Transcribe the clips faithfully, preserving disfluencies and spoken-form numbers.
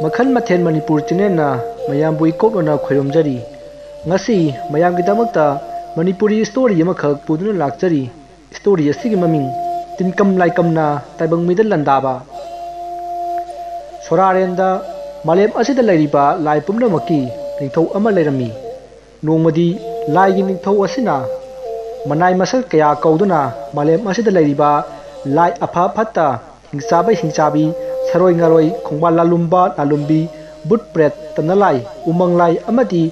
ꯃꯈꯜ ꯃꯊꯦꯜ ꯃꯅꯤꯄꯨꯔ ꯆꯦꯅꯦꯜꯅ ꯃꯌꯥꯝꯕꯨ ꯏꯀꯣꯛꯅꯅ ꯈꯣꯏꯔꯨꯝꯖꯔꯤ꯫ ꯉꯁꯤ ꯃꯌꯥꯝꯒꯤꯗꯃꯛꯇ ꯃꯅꯤꯄꯨꯔꯤ ꯁ꯭ꯇꯣꯔꯤ ꯑꯃꯈꯛ ꯄꯨꯗꯨꯅ ꯂꯥꯛꯆꯔꯤ꯫ ꯁ꯭ꯇꯣꯔꯤ ꯑꯁꯤꯒꯤ ꯃꯃꯤꯡ ꯇꯤꯟꯀꯝ ꯂꯥꯏꯀꯝꯅ ꯇꯥꯏꯕꯪ ꯃꯤꯗ ꯂꯥꯟꯗꯥꯕ꯫ ꯁꯣꯔꯥꯔꯦꯟꯗ ꯃꯥꯂꯦꯝ ꯑꯁꯤꯗ ꯂꯩꯔꯤꯕ ꯂꯥꯏ ꯄꯨꯝꯅꯃꯛꯀꯤ ꯅꯤꯡꯊꯧ ꯑꯃ ꯂꯩꯔꯝꯃꯤ꯫ ꯅꯣꯡꯃꯗꯤ ꯂꯥꯏꯒꯤ ꯅꯤꯡꯊꯧ ꯑꯁꯤꯅ ꯃꯅꯥꯏ ꯃꯁꯛ ꯀꯌꯥ ꯀꯧꯗꯨꯅ ꯃꯥꯂꯦꯝ ꯑꯁꯤꯗ ꯂꯩꯔꯤꯕ ꯂꯥꯏ ꯑꯐ ꯐꯠꯇ, ꯍꯤꯡꯆꯥꯕ ꯍꯤꯡꯆꯥꯕꯤ, ꯁꯔꯣꯏ ꯉꯥꯔꯣꯏ, ꯈꯣꯡꯕꯥꯜ ꯂꯥꯂꯨꯝꯕ ꯂꯥꯂꯨꯝꯕꯤ, ꯚꯨꯠ ꯄ꯭ꯔꯦꯠ, ꯇꯅꯂꯥꯏ, ꯎꯃꯪ ꯂꯥꯏ ꯑꯃꯗꯤ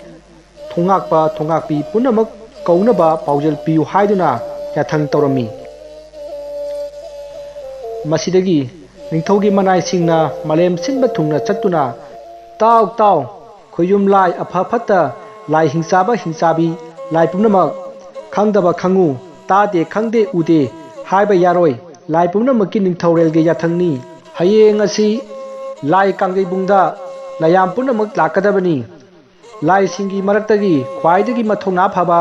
ꯊꯣꯡꯉꯥꯛꯄ ꯊꯣꯡꯉꯥꯛꯄꯤ ꯄꯨꯝꯅꯃꯛ ꯀꯧꯅꯕ ꯄꯥꯎꯖꯦꯜ ꯄꯤꯌꯨ ꯍꯥꯏꯗꯨꯅ ꯌꯥꯊꯪ ꯇꯧꯔꯝꯃꯤ꯫ ꯃꯁꯤꯗꯒꯤ ꯅꯤꯡꯊꯧꯒꯤ ꯃꯅꯥꯏꯁꯤꯡꯅ ꯃꯥꯂꯦꯝ ꯁꯤꯟꯕ ꯊꯨꯡꯅ ꯆꯠꯇꯨꯅ, "ꯇꯥꯎ, ꯇꯥꯎ, ꯈꯣꯌꯨꯝ ꯂꯥꯏ ꯑꯐ ꯐꯠꯇ, ꯂꯥꯏ ꯍꯤꯡꯆꯥꯕ ꯍꯤꯡꯆꯥꯕꯤ, ꯂꯥꯏ ꯄꯨꯝꯅꯃꯛ, ꯈꯪꯗꯕ ꯈꯪꯉꯨ, ꯇꯥꯗꯦ ꯈꯪꯗꯦ ꯎꯗꯦ ꯍꯥꯏꯕ ꯌꯥꯔꯣꯏ꯫ ꯂꯥꯏ ꯄꯨꯝꯅꯃꯛꯀꯤ ꯅꯤꯡꯊꯧꯔꯦꯜꯒꯤ ꯌꯥꯊꯪꯅꯤ꯫ ꯍꯌꯦꯡ ꯑꯁꯤ ꯂꯥꯏ ꯀꯥꯡꯖꯩꯕꯨꯡꯗ ꯂꯥꯏꯌꯥꯝ ꯄꯨꯝꯅꯃꯛ ꯂꯥꯛꯀꯗꯕꯅꯤ꯫ ꯂꯥꯏꯁꯤꯡꯒꯤ ꯃꯔꯛꯇꯒꯤ ꯈ꯭ꯋꯥꯏꯗꯒꯤ ꯃꯊꯧꯅꯥ ꯐꯕ,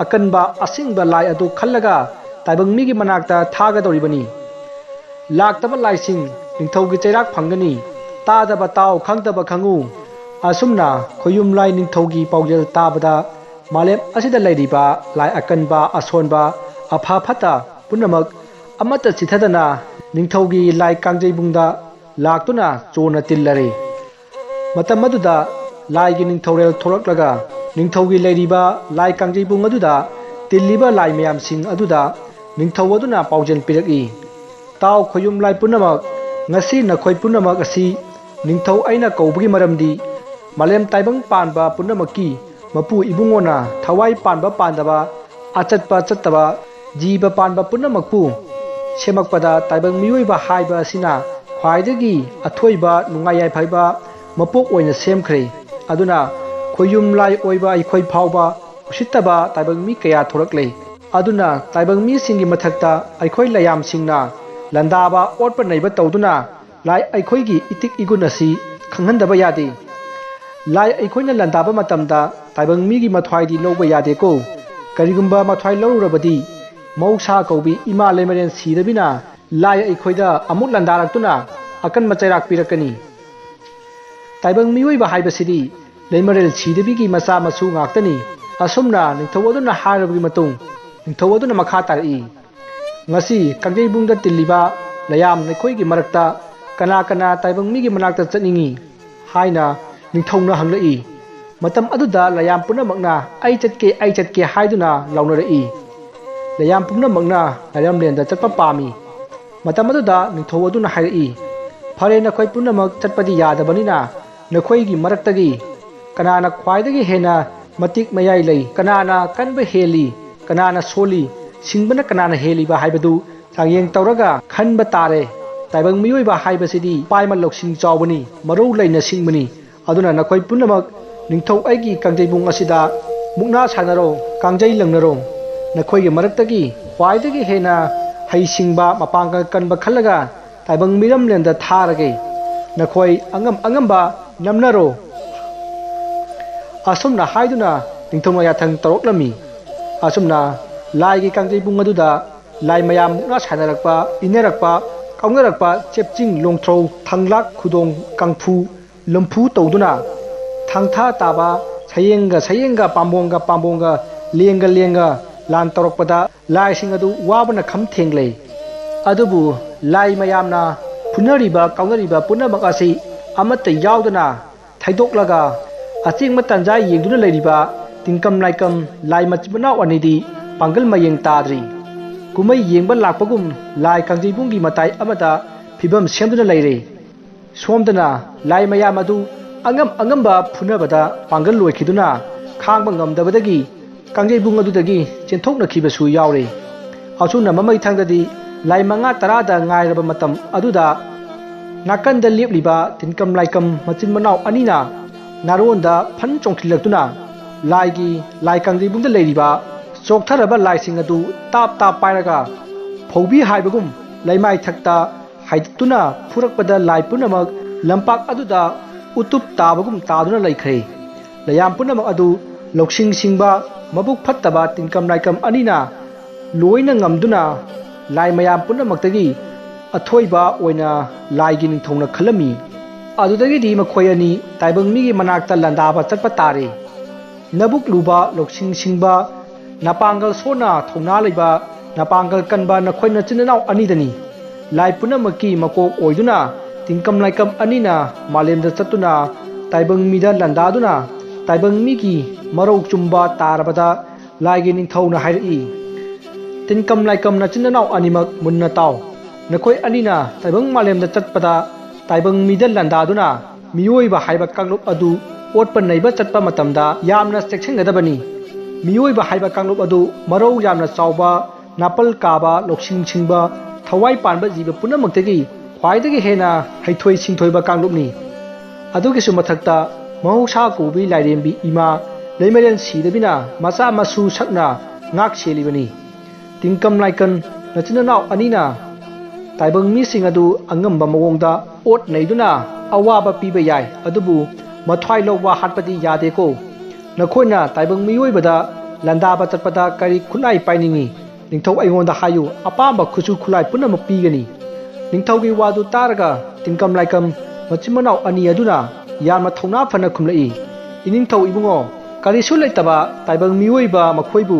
ꯑꯀꯟꯕ, ꯑꯁꯤꯡꯕ ꯂꯥꯏ ꯑꯗꯨ ꯈꯜꯂꯒ ꯇꯥꯏꯕꯪ ꯃꯤꯒꯤ ꯃꯅꯥꯛꯇ ꯊꯥꯒꯗꯧꯔꯤꯕꯅꯤ꯫ ꯂꯥꯛꯇꯕ ꯂꯥꯏꯁꯤꯡ ꯅꯤꯡꯊꯧꯒꯤ ꯆꯩꯔꯥꯛ ꯐꯪꯒꯅꯤ꯫ ꯇꯥꯗꯕ ꯇꯥꯎ, ꯈꯪꯗꯕ ꯈꯪꯉꯨ"꯫ ꯑꯁꯨꯝꯅ ꯈꯣꯌꯨꯝ ꯂꯥꯏ ꯅꯤꯡꯊꯧꯒꯤ ꯄꯥꯎꯖꯦꯜ ꯇꯥꯕꯗ ꯃꯥꯂꯦꯝ ꯑꯁꯤꯗ ꯂꯩꯔꯤꯕ ꯂꯥꯏ ꯑꯀꯟꯕ, ꯑꯁꯣꯟꯕ, ꯑꯐ ꯐꯠꯇ ꯄꯨꯝꯅꯃꯛ ꯑꯃꯠꯇ ꯆꯤꯊꯗꯅ ꯅꯤꯡꯊꯧꯒꯤ ꯂꯥꯏ ꯀꯥꯡꯖꯩꯕꯨꯡꯗ ꯂꯥꯛꯇꯨꯅ ꯆꯣꯟꯅ ꯇꯤꯜꯂꯔꯦ꯫ ꯃꯇꯝ ꯑꯗꯨꯗ ꯂꯥꯏꯒꯤ ꯅꯤꯡꯊꯧꯔꯦꯜ ꯊꯣꯛꯂꯛꯂꯒ ꯅꯤꯡꯊꯧꯒꯤ ꯂꯩꯔꯤꯕ ꯂꯥꯏ ꯀꯥꯡꯖꯩꯕꯨꯡ ꯑꯗꯨꯗ ꯇꯤꯜꯂꯤꯕ ꯂꯥꯏ ꯃꯌꯥꯝꯁꯤꯡ ꯑꯗꯨꯗ ꯅꯤꯡꯊꯧ ꯑꯗꯨꯅ ꯄꯥꯎꯖꯦꯜ ꯄꯤꯔꯛꯏ, "ꯇꯥꯎ ꯈꯣꯌꯨꯝ ꯂꯥꯏ ꯄꯨꯝꯅꯃꯛ, ꯉꯁꯤ ꯅꯈꯣꯏ ꯄꯨꯝꯅꯃꯛ ꯑꯁꯤ ꯅꯤꯡꯊꯧ ꯑꯩꯅ ꯀꯧꯕꯒꯤ ꯃꯔꯝꯗꯤ ꯃꯥꯂꯦꯝ ꯇꯥꯏꯕꯪ ꯄꯥꯟꯕ ꯄꯨꯝꯅꯃꯛꯀꯤ ꯃꯄꯨ ꯏꯕꯨꯡꯉꯣꯅ ꯊꯋꯥꯏ ꯄꯥꯟꯕ ꯄꯥꯟꯗꯕ, ꯑꯆꯠꯄ ꯆꯠꯇꯕ, ꯖꯤꯕ ꯄꯥꯟꯕ ꯄꯨꯝꯅꯃꯛꯄꯨ ꯁꯦꯝꯃꯛꯄꯗ ꯇꯥꯏꯕꯪ ꯃꯤꯑꯣꯏꯕ ꯍꯥꯏꯕ ꯑꯁꯤꯅ ꯈ꯭ꯋꯥꯏꯗꯒꯤ ꯑꯊꯣꯏꯕ ꯅꯨꯡꯉꯥꯏ ꯌꯥꯏꯐꯕ ꯃꯄꯣꯛ ꯑꯣꯏꯅ ꯁꯦꯝꯈ꯭ꯔꯦ꯫ ꯑꯗꯨꯅ ꯈꯣꯌꯨꯝ ꯂꯥꯏ ꯑꯣꯏꯕ ꯑꯩꯈꯣꯏ ꯐꯥꯎꯕ ꯎꯁꯤꯠꯇꯕ ꯇꯥꯏꯕꯪ ꯃꯤ ꯀꯌꯥ ꯊꯣꯔꯛꯂꯦ꯫ ꯑꯗꯨꯅ ꯇꯥꯏꯕꯪ ꯃꯤꯁꯤꯡꯒꯤ ꯃꯊꯛꯇ ꯑꯩꯈꯣꯏ ꯂꯥꯏꯌꯥꯝꯁꯤꯡꯅ ꯂꯥꯟꯗꯥꯕ ꯑꯣꯠꯄ ꯅꯩꯕ ꯇꯧꯗꯨꯅ ꯂꯥꯏ ꯑꯩꯈꯣꯏꯒꯤ ꯏꯇꯤꯛ ꯏꯒꯨꯟ ꯑꯁꯤ ꯈꯪꯍꯟꯗꯕ ꯌꯥꯗꯦ꯫ ꯂꯥꯏ ꯑꯩꯈꯣꯏꯅ ꯂꯥꯟꯗꯥꯕ ꯃꯇꯝꯗ ꯇꯥꯏꯕꯪ ꯃꯤꯒꯤ ꯃꯊ꯭ꯋꯥꯏꯗꯤ ꯂꯧꯕ ꯌꯥꯗꯦꯀꯣ꯫ ꯀꯔꯤꯒꯨꯝꯕ ꯃꯊ꯭ꯋꯥꯏ ꯂꯧꯔꯨꯔꯕꯗꯤ ꯃꯍꯧꯁꯥ ꯀꯧꯕꯤ ꯏꯃꯥ ꯂꯩꯃꯔꯦꯟ ꯁꯤꯔꯕꯤꯅ ꯂꯥꯏ ꯑꯩꯈꯣꯏꯗ ꯑꯃꯨꯛ ꯂꯥꯟꯗꯥꯔꯛꯇꯨꯅ ꯑꯀꯟꯕ ꯆꯩꯔꯥꯛ ꯄꯤꯔꯛꯀꯅꯤ"꯫ ꯇꯥꯏꯕꯪ ꯃꯤꯑꯣꯏꯕ ꯍꯥꯏꯕꯁꯤꯗꯤ ꯂꯩꯃꯔꯦꯜ ꯁꯤꯗꯕꯤꯒꯤ ꯃꯆꯥ ꯃꯁꯨ ꯉꯥꯛꯇꯅꯤ꯫ ꯑꯁꯨꯝꯅ ꯅꯤꯡꯊꯧ ꯑꯗꯨꯅ ꯍꯥꯏꯔꯕꯒꯤ ꯃꯇꯨꯡ, ꯅꯤꯡꯊꯧ ꯑꯗꯨꯅ ꯃꯈꯥ ꯇꯥꯔꯛꯏ, "ꯉꯁꯤ ꯀꯥꯡꯖꯩꯕꯨꯡꯗ ꯇꯤꯜꯂꯤꯕ ꯂꯌꯥꯝ ꯅꯈꯣꯏꯒꯤ ꯃꯔꯛꯇ ꯀꯅꯥ ꯀꯅꯥ ꯇꯥꯏꯕꯪ ꯃꯤꯒꯤ ꯃꯅꯥꯛꯇ ꯆꯠꯅꯤꯡꯏ?" ꯍꯥꯏꯅ ꯅꯤꯡꯊꯧꯅ ꯍꯪꯂꯛꯏ꯫ ꯃꯇꯝ ꯑꯗꯨꯗ ꯂꯌꯥꯝ ꯄꯨꯝꯅꯃꯛꯅ "ꯑꯩ ꯆꯠꯀꯦ, ꯑꯩ ꯆꯠꯀꯦ" ꯍꯥꯏꯗꯨꯅ ꯂꯥꯎꯅꯔꯛꯏ꯫ ꯂꯌꯥꯝ ꯄꯨꯝꯅꯃꯛꯅ ꯂꯥꯏꯔꯝꯂꯦꯟꯗ ꯆꯠꯄ ꯄꯥꯝꯃꯤ꯫ ꯃꯇꯝ ꯑꯗꯨꯗ ꯅꯤꯡꯊꯧ ꯑꯗꯨꯅ ꯍꯥꯏꯔꯛꯏ, "ꯐꯔꯦ, ꯅꯈꯣꯏ ꯄꯨꯝꯅꯃꯛ ꯆꯠꯄꯗꯤ ꯌꯥꯗꯕꯅꯤꯅ, ꯅꯈꯣꯏꯒꯤ ꯃꯔꯛꯇꯒꯤ ꯀꯅꯥꯅ ꯈ꯭ꯋꯥꯏꯗꯒꯤ ꯍꯦꯟꯅ ꯃꯇꯤꯛ ꯃꯌꯥꯏ ꯂꯩ, ꯀꯅꯥꯅ ꯀꯟꯕ ꯍꯦꯜꯂꯤ, ꯀꯅꯥꯅ ꯁꯣꯜꯂꯤ, ꯁꯤꯡꯕꯅ ꯀꯅꯥꯅ ꯍꯦꯜꯂꯤꯕ ꯍꯥꯏꯕꯗꯨ ꯆꯥꯡꯌꯦꯡ ꯇꯧꯔꯒ ꯈꯟꯕ ꯇꯥꯔꯦ꯫ ꯇꯥꯏꯕꯪ ꯃꯤꯑꯣꯏꯕ ꯍꯥꯏꯕꯁꯤꯗꯤ ꯄꯥꯏꯃ ꯂꯧꯁꯤꯡ ꯆꯥꯎꯕꯅꯤ, ꯃꯔꯧ ꯂꯩꯅ ꯁꯤꯡꯕꯅꯤ꯫ ꯑꯗꯨꯅ ꯅꯈꯣꯏ ꯄꯨꯝꯅꯃꯛ ꯅꯤꯡꯊꯧ ꯑꯩꯒꯤ ꯀꯥꯡꯖꯩꯕꯨꯡ ꯑꯁꯤꯗ ꯃꯨꯛꯅꯥ ꯁꯥꯟꯅꯔꯣ, ꯀꯥꯡꯖꯩ ꯂꯪꯅꯔꯣ꯫ ꯅꯈꯣꯏꯒꯤ ꯃꯔꯛꯇꯒꯤ ꯈ꯭ꯋꯥꯏꯗꯒꯤ ꯍꯦꯟꯅ ꯍꯩꯁꯤꯡꯕ, ꯃꯄꯥꯡꯒꯜ ꯀꯟꯕ ꯈꯜꯂꯒ ꯇꯥꯏꯕꯪ ꯃꯤꯔꯝꯂꯦꯟꯗ ꯊꯥꯔꯒꯦ꯫ ꯅꯈꯣꯏ ꯑꯉꯝ ꯑꯉꯝꯕ ꯅꯝꯅꯔꯣ"꯫ ꯑꯁꯨꯝꯅ ꯍꯥꯏꯗꯨꯅ ꯅꯤꯡꯊꯧꯅ ꯌꯥꯊꯪ ꯇꯧꯔꯛꯂꯝꯃꯤ꯫ ꯑꯁꯨꯝꯅ ꯂꯥꯏꯒꯤ ꯀꯥꯡꯖꯩꯕꯨꯡ ꯑꯗꯨꯗ ꯂꯥꯏ ꯃꯌꯥꯝ ꯃꯨꯛꯅꯥ ꯁꯥꯟꯅꯔꯛꯄ, ꯏꯟꯅꯔꯛꯄ, ꯀꯥꯎꯅꯔꯛꯄ, ꯆꯦꯞꯆꯤꯡ, ꯂꯣꯡꯊ꯭ꯔꯧ, ꯊꯥꯡꯂꯥꯛ, ꯈꯨꯗꯣꯡ, ꯀꯥꯡꯐꯨ, ꯂꯨꯝꯐꯨ ꯇꯧꯗꯨꯅ ꯊꯥꯡꯊꯥ ꯇꯥꯕ, ꯁꯌꯦꯡꯒ ꯁꯌꯦꯡꯒ, ꯄꯥꯝꯕꯣꯝꯒ ꯄꯥꯝꯕꯣꯝꯒ, ꯂꯦꯡꯒ ꯂꯦꯡꯒ ꯂꯥꯟ ꯇꯧꯔꯛꯄꯗ ꯂꯥꯏꯁꯤꯡ ꯑꯗꯨ ꯋꯥꯕꯅ ꯈꯝ ꯊꯦꯡꯂꯦ꯫ ꯑꯗꯨꯕꯨ ꯂꯥꯏ ꯃꯌꯥꯝꯅ ꯐꯨꯅꯔꯤꯕ ꯀꯥꯎꯅꯔꯤꯕ ꯄꯨꯝꯅꯃꯛ ꯑꯁꯤ ꯑꯃꯠꯇ ꯌꯥꯎꯗꯅ ꯊꯩꯗꯣꯛꯂꯒ ꯑꯆꯦꯡꯕ ꯇꯥꯟꯖꯥ ꯌꯦꯡꯗꯨꯅ ꯂꯩꯔꯤꯕ ꯇꯤꯟꯀꯝ ꯂꯥꯏꯀꯝ ꯂꯥꯏ ꯃꯆꯤꯟ ꯃꯅꯥꯎ ꯑꯅꯤꯗꯤ ꯄꯥꯡꯒꯜ ꯃꯌꯦꯡ ꯇꯥꯗ꯭ꯔꯤ꯫ ꯀꯨꯝꯍꯩ ꯌꯦꯡꯕ ꯂꯥꯛꯄꯒꯨꯝ ꯂꯥꯏ ꯀꯥꯡꯖꯩꯕꯨꯡꯒꯤ ꯃꯇꯥꯏ ꯑꯃꯗ ꯐꯤꯕꯝ ꯁꯦꯝꯗꯨꯅ ꯂꯩꯔꯦ꯫ ꯁꯣꯝꯗꯅ ꯂꯥꯏ ꯃꯌꯥꯝ ꯑꯗꯨ ꯑꯉꯝ ꯑꯉꯝꯕ ꯐꯨꯅꯕꯗ ꯄꯥꯡꯒꯜ ꯂꯣꯏꯈꯤꯗꯨꯅ ꯈꯥꯡꯕ ꯉꯝꯗꯕꯗꯒꯤ ꯀꯥꯡꯖꯩꯕꯨꯡ ꯑꯗꯨꯗꯒꯤ ꯆꯦꯟꯊꯣꯛꯅꯈꯤꯕꯁꯨ ꯌꯥꯎꯔꯦ꯫ ꯑꯁꯨꯝꯅ ꯃꯃꯩ ꯊꯪꯗꯗꯤ ꯂꯥꯏ ꯃꯉꯥ ꯇꯔꯥꯗ ꯉꯥꯏꯔꯕ ꯃꯇꯝ ꯑꯗꯨꯗ ꯅꯥꯀꯟꯗ ꯂꯦꯞꯂꯤꯕ ꯇꯤꯟꯀꯝ ꯂꯥꯏꯀꯝ ꯃꯆꯤꯟ ꯃꯅꯥꯎ ꯑꯅꯤꯅ ꯅꯥꯔꯣꯟꯗ ꯐꯟ ꯆꯣꯡꯊꯤꯜꯂꯛꯇꯨꯅ ꯂꯥꯏꯒꯤ ꯂꯥꯏ ꯀꯥꯡꯖꯩꯕꯨꯡꯗ ꯂꯩꯔꯤꯕ ꯆꯣꯛꯊꯔꯕ ꯂꯥꯏꯁꯤꯡ ꯑꯗꯨ ꯇꯥꯞ ꯇꯥꯞ ꯄꯥꯏꯔꯒ ꯐꯧꯕꯤ ꯍꯥꯏꯕꯒꯨꯝ ꯂꯩꯃꯥꯏꯊꯛꯇ ꯍꯥꯏꯗꯠꯇꯨꯅ ꯐꯨꯔꯛꯄꯗ ꯂꯥꯏ ꯄꯨꯝꯅꯃꯛ ꯂꯝꯄꯥꯛ ꯑꯗꯨꯗ ꯎꯇꯨꯞ ꯇꯥꯕꯒꯨꯝ ꯇꯥꯗꯨꯅ ꯂꯩꯈ꯭ꯔꯦ꯫ ꯂꯌꯥꯝ ꯄꯨꯝꯅꯃꯛ ꯑꯗꯨ ꯂꯧꯁꯤꯡ ꯁꯤꯡꯕ, ꯃꯕꯨꯛ ꯐꯠꯇꯕ ꯇꯤꯟꯀꯝ ꯂꯥꯏꯀꯝ ꯑꯅꯤꯅ ꯂꯣꯏꯅ ꯉꯝꯗꯨꯅ ꯂꯥꯏ ꯃꯌꯥꯝ ꯄꯨꯝꯅꯃꯛꯇꯒꯤ ꯑꯊꯣꯏꯕ ꯑꯣꯏꯅ ꯂꯥꯏꯒꯤ ꯅꯤꯡꯊꯧꯅ ꯈꯜꯂꯝꯃꯤ꯫ ꯑꯗꯨꯗꯒꯤꯗꯤ ꯃꯈꯣꯏ ꯑꯅꯤ ꯇꯥꯏꯕꯪ ꯃꯤꯒꯤ ꯃꯅꯥꯛꯇ ꯂꯥꯟꯗꯥꯕ ꯆꯠꯄ ꯇꯥꯔꯦ꯫ ꯅꯕꯨꯛ ꯂꯨꯕ, ꯂꯧꯁꯤꯡ ꯁꯤꯡꯕ, ꯅꯄꯥꯡꯒꯜ ꯁꯣꯟꯅ ꯊꯧꯅꯥ ꯂꯩꯕ, ꯅꯄꯥꯡꯒꯜ ꯀꯟꯕ ꯅꯈꯣꯏ ꯅꯆꯤꯟ ꯅꯅꯥꯎ ꯑꯅꯤꯗꯅꯤ꯫ ꯂꯥꯏ ꯄꯨꯝꯅꯃꯛꯀꯤ ꯃꯀꯣꯛ ꯑꯣꯏꯗꯨꯅ ꯇꯤꯟꯀꯝ ꯂꯥꯏꯀꯝ ꯑꯅꯤꯅ ꯃꯥꯂꯦꯝꯗ ꯆꯠꯇꯨꯅ ꯇꯥꯏꯕꯪ ꯃꯤꯗ ꯂꯥꯟꯗꯥꯗꯨꯅ ꯇꯥꯏꯕꯪ ꯃꯤꯒꯤ ꯃꯔꯧ ꯆꯨꯝꯕ ꯇꯥꯔꯕꯗ ꯂꯥꯏꯒꯤ ꯅꯤꯡꯊꯧꯅ ꯍꯥꯏꯔꯛꯏ, "ꯇꯤꯟꯀꯝ ꯂꯥꯏꯀꯝ ꯅꯆꯤꯟ ꯅꯅꯥꯎ ꯑꯅꯤꯃꯛ ꯃꯨꯟꯅ ꯇꯥꯎ꯫ ꯅꯈꯣꯏ ꯑꯅꯤꯅ ꯇꯥꯏꯕꯪ ꯃꯥꯂꯦꯝꯗ ꯆꯠꯄꯗ ꯇꯥꯏꯕꯪ ꯃꯤꯗ ꯂꯥꯟꯗꯥꯗꯨꯅ ꯃꯤꯑꯣꯏꯕ ꯍꯥꯏꯕ ꯀꯥꯡꯂꯨꯞ ꯑꯗꯨ ꯑꯣꯠꯄ ꯅꯩꯕ ꯆꯠꯄ ꯃꯇꯝꯗ ꯌꯥꯝꯅ ꯆꯦꯛꯁꯤꯟꯒꯗꯕꯅꯤ꯫ ꯃꯤꯑꯣꯏꯕ ꯍꯥꯏꯕ ꯀꯥꯡꯂꯨꯞ ꯑꯗꯨ ꯃꯔꯧ ꯌꯥꯝꯅ ꯆꯥꯎꯕ, ꯅꯥꯄꯜ ꯀꯥꯕ, ꯂꯧꯁꯤꯡ ꯁꯤꯡꯕ, ꯊꯋꯥꯏ ꯄꯥꯟꯕ ꯖꯤꯕ ꯄꯨꯝꯅꯃꯛꯇꯒꯤ ꯈ꯭ꯋꯥꯏꯗꯒꯤ ꯍꯦꯟꯅ ꯍꯩꯊꯣꯏ ꯁꯤꯡꯊꯣꯏꯕ ꯀꯥꯡꯂꯨꯞꯅꯤ꯫ ꯑꯗꯨꯒꯤꯁꯨ ꯃꯊꯛꯇ ꯃꯍꯧꯁꯥ ꯀꯧꯕꯤ ꯂꯥꯏꯔꯦꯝꯕꯤ ꯏꯃꯥ ꯂꯩꯃꯔꯦꯜ ꯁꯤꯗꯕꯤꯅ ꯃꯆꯥ ꯃꯁꯨ ꯁꯛꯅ ꯉꯥꯛ ꯁꯦꯜꯂꯤꯕꯅꯤ꯫ ꯇꯤꯟꯀꯝ ꯂꯥꯏꯀꯝ ꯅꯆꯤꯟ ꯅꯅꯥꯎ ꯑꯅꯤꯅ ꯇꯥꯏꯕꯪ ꯃꯤꯁꯤꯡ ꯑꯗꯨ ꯑꯉꯝꯕ ꯃꯑꯣꯡꯗ ꯑꯣꯠ ꯅꯩꯗꯨꯅ ꯑꯋꯥꯕ ꯄꯤꯕ ꯌꯥꯏ, ꯑꯗꯨꯕꯨ ꯃꯊ꯭ꯋꯥꯏ ꯂꯧꯕ ꯍꯥꯠꯄꯗꯤ ꯌꯥꯗꯦꯀꯣ꯫ ꯅꯈꯣꯏꯅ ꯇꯥꯏꯕꯪ ꯃꯤꯑꯣꯏꯕꯗ ꯂꯥꯟꯗꯥꯕ ꯆꯠꯄꯗ ꯀꯔꯤ ꯈꯨꯠꯂꯥꯏ ꯄꯥꯏꯅꯤꯡꯏ? ꯅꯤꯡꯊꯧ ꯑꯩꯉꯣꯟꯗ ꯍꯥꯏꯌꯨ, ꯑꯄꯥꯝꯕ ꯈꯨꯠꯁꯨ ꯈꯨꯠꯂꯥꯏ ꯄꯨꯝꯅꯃꯛ ꯄꯤꯒꯅꯤ꯫" ꯅꯤꯡꯊꯧꯒꯤ ꯋꯥꯗꯨ ꯇꯥꯔꯒ ꯇꯤꯟꯀꯝ ꯂꯥꯏꯀꯝ ꯃꯆꯤꯟ ꯃꯅꯥꯎ ꯑꯅꯤ ꯑꯗꯨꯅ ꯌꯥꯝꯅ ꯊꯧꯅꯥ ꯐꯅ ꯈꯨꯝꯂꯛꯏ, "ꯏꯅꯤꯡꯊꯧ ꯏꯕꯨꯡꯉꯣ, ꯀꯔꯤꯁꯨ ꯂꯩꯇꯕ ꯇꯥꯏꯕꯪ ꯃꯤꯑꯣꯏꯕ ꯃꯈꯣꯏꯕꯨ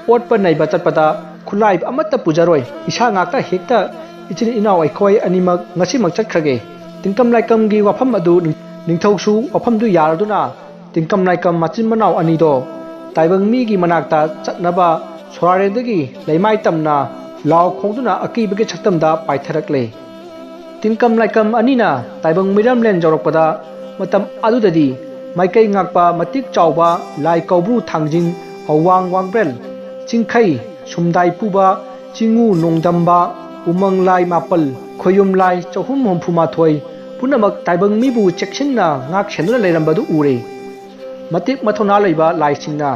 ꯑꯣꯠꯄ ꯅꯩꯕ ꯆꯠꯄꯗ ꯈꯨꯠꯂꯥꯏ ꯑꯃꯠꯇ ꯄꯨꯖꯔꯣꯏ꯫ ꯏꯁꯥ ꯉꯥꯛꯇ ꯍꯦꯛꯇ ꯏꯆꯤꯟ ꯏꯅꯥꯎ ꯑꯩꯈꯣꯏ ꯑꯅꯤꯃꯛ ꯉꯁꯤꯃꯛ ꯆꯠꯈ꯭ꯔꯒꯦ꯫" ꯇꯤꯟꯀꯝ ꯂꯥꯏꯀꯝꯒꯤ ꯋꯥꯐꯝ ꯑꯗꯨ ꯅꯤꯡꯊꯧꯁꯨ ꯋꯥꯐꯝꯗꯨ ꯌꯥꯔꯗꯨꯅ ꯇꯤꯟꯀꯝ ꯂꯥꯏꯀꯝ ꯃꯆꯤꯟ ꯃꯅꯥꯎ ꯑꯅꯤꯗꯣ ꯇꯥꯏꯕꯪ ꯃꯤꯒꯤ ꯃꯅꯥꯛꯇ ꯆꯠꯅꯕ ꯁꯣꯔꯥꯔꯦꯟꯗꯒꯤ ꯂꯩꯃꯥꯏ ꯇꯝꯅ ꯂꯥꯎ ꯈꯣꯡꯗꯨꯅ ꯑꯀꯤꯕꯒꯤ ꯁꯛꯇꯝꯗ ꯄꯥꯏꯊꯔꯛꯂꯦ꯫ ꯇꯤꯟꯀꯝ ꯂꯥꯏꯀꯝ ꯑꯅꯤꯅ ꯇꯥꯏꯕꯪ ꯃꯤꯔꯝꯂꯦꯟ ꯌꯧꯔꯛꯄꯗ ꯃꯇꯝ ꯑꯗꯨꯗꯗꯤ ꯃꯥꯏꯀꯩ ꯉꯥꯛꯄ ꯃꯇꯤꯛ ꯆꯥꯎꯕ ꯂꯥꯏ ꯀꯧꯕ꯭ꯔꯨ ꯊꯥꯡꯖꯤꯡ, ꯑꯋꯥꯡ ꯋꯥꯡꯕ꯭ꯔꯦꯜ, ꯆꯤꯡꯈꯩ, ꯁꯨꯝꯗꯥꯏ ꯄꯨꯕ, ꯆꯤꯡꯉꯨ ꯅꯣꯡꯗꯝꯕ, ꯎꯃꯪ ꯂꯥꯏ ꯃꯥꯄꯜ, ꯈꯣꯌꯨꯝ ꯂꯥꯏ ꯆꯍꯨꯝ ꯍꯨꯝꯐꯨ ꯃꯥꯊꯣꯏ ꯄꯨꯝꯅꯃꯛ ꯇꯥꯏꯕꯪ ꯃꯤꯕꯨ ꯆꯦꯛꯁꯤꯟꯅ ꯉꯥꯛ ꯁꯦꯟꯗꯨꯅ ꯂꯩꯔꯝꯕꯗꯨ ꯎꯔꯦ꯫ ꯃꯇꯤꯛ ꯃꯊꯧꯅꯥ ꯂꯩꯕ ꯂꯥꯏꯁꯤꯡꯅ